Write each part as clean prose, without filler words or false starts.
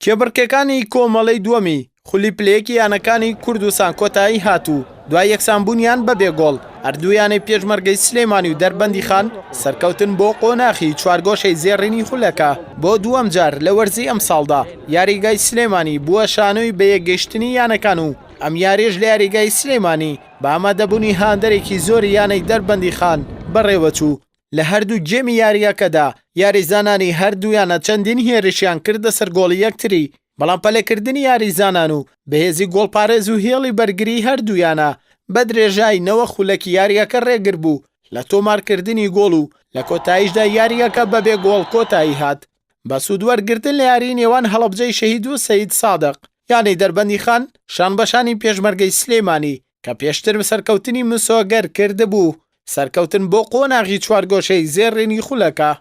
کێبڕکێکانی کۆمەڵەی دووەمی خولی پلەیەکی یانەکانی کوردستان کۆتایی هات و دوای یەکسانبوونیان بەبێ گۆڵ هەردوو یانەی پێشمەرگەی سلێمانی و دەربەندیخان سەرکەوتن بۆ قۆناخی چوارگۆشەی زێڕینی خولەکە بۆ دووەم جار لە وەرزی ئەمساڵدا یاریگای سلێمانی بووە شانۆی بەیەکگەیشتنی یانەکان و ئەم یاریەش لە یاریگای سلێمانی بە ئامادەبوونی هاندەرێکی زۆری یانەی دەربەندیخان بەڕێوەچوو. لە هەردوو گێمی یارییەکەدا یاریزانانی هەردوو یانە چەندین هێرشیان کردە سەر گۆڵی یەکتری، بەڵام پەلەکردنی یاریزانان و بەهێزی گۆڵپارێز و هێڵی بەرگریی هەردوو یانە بە درێژایی نەوە خولەکی یارییەکە رێگربوو لە تۆمارکردنی گۆڵ و لە کۆتاییشدا یارییەکە بەبێ گۆڵ کۆتایی هات. بە سوودوەرگرتن لە یاریی نێوان هەڵەبجەی شەهید و سەید سادق، یانەی دەربەندیخان شانبەشانی پێشمەرگەی سلێمانی کە پێشتر سەرکەوتنی مسۆگەر کردبوو، سەرکەوتن بۆ قۆناغی چوارگۆشەی زێڕینی خولەکە.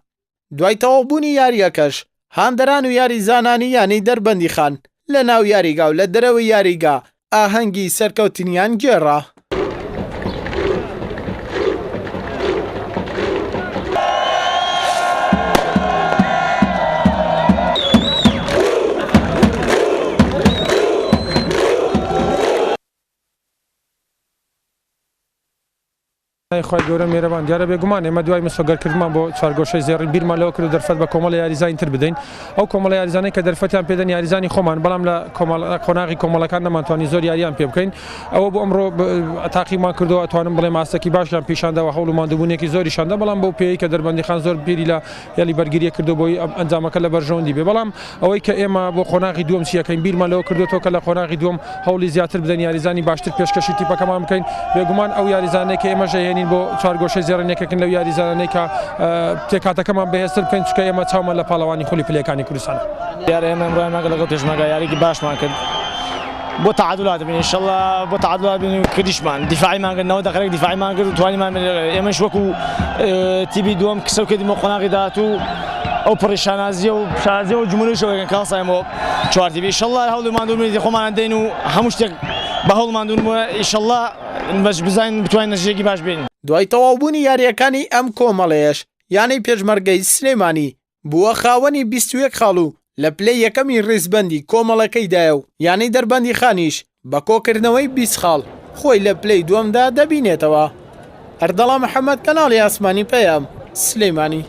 دوای تەواوبوونی یارییەکەش، هاندەران و یاریزانانی یانەی دەربەندیخان لە ناو یاریگا و لە دەرەوەی یاریگا ئاهەنگی سەرکەوتنیان گێڕا. خوای گەورە مێرەبان دیارە بێگومان ئێمە دوای مسۆگەرکردمان بۆ چوارگۆشەی زێڕین بیرمان لەوە کرد و دەرفەت بە کۆمەڵی یاریزانی تر بدەین ئەو کۆمەڵە یاریزانەی کە دەرفەتیان پێدەن یاریزانی خۆمان بەڵام لە کۆمەڵ قۆناغی کۆمەڵەکان نەمانتوانی زۆر یاریان پێ بکەین ئەوە بۆ ئەمڕۆ تاقیمان کردەوە ئەتوانم بڵێم ئاستێکی باشیان پیشانداوە هەوڵ و ماندووبوونێکی زۆریشاندا بەڵام بەو پێیەی کە دەربەندیخان زۆر بیری لە هێڵی بەرگریە کردو بۆی ئەنجامەکە لە بەرژەوەندی بێ بەڵام ئەوەی کە ئێمە بۆ قۆناغی دووەم چیەکەین بیرمان لەوە کردوێتەوە کە لە قۆناغی دووەم هەوڵی زیاتر بدەن یاریزانی باشتر پێشکەشی تیپەکەمان بکەین بێگومان ئەو یاریزانەی کە ئێمە ژەهێنین بۆ چوارگۆشەی زێڕین یەکێکن لەو یاریزانانەی کە پێکهاتەکەمان بەهێزتر بکەین چونکە ئێمە چاومان لە پاڵەوانی خولی پلەکانی کوردستانە. دیارە ئێمە ئەمڕۆ لەگەڵ پێشمەرگە یاریی باشمان کرد بۆ تەعادل هاتبین ئینشەڵا بۆ تەعادل هاتبین و کردیشمان دیفاعیمان کرد 90 دقیقەیەک دیفاعیمان کرد و توانیمان ئێمەش وەکو تیپی دووەم کسەو کردیم بۆ قۆناغی داهاتوو ئەو پڕی شانازیە و شانازیە و جمهوریشەوە کە هەڵساین بۆ چوار تیپی ئینشەڵا هەوڵی ماندووبوونی خۆمان دەین و هەموو شتێک بە هەوڵ ماندوون بووە ئینشەڵا بەش بزانین بتوانین نەتیجەیەکی باش بێنین. دوای تەواوبوونی یارییەکانی ئەم کۆمەڵەیەش یانەی پێشمەرگەی سلێمانی بووە خاوەنی 21 خاڵ و لە پلەی یەکەمی ڕیزبەندی کۆمەڵەکەیدایە و یانەی دەربەندیخانیش بە کۆکردنەوەی 20 خاڵ خۆی لە پلەی دووەمدا دەبینێتەوە. ئەردەڵان محەمەد، کەناڵی ئاسمانی پەیام، سلێمانی.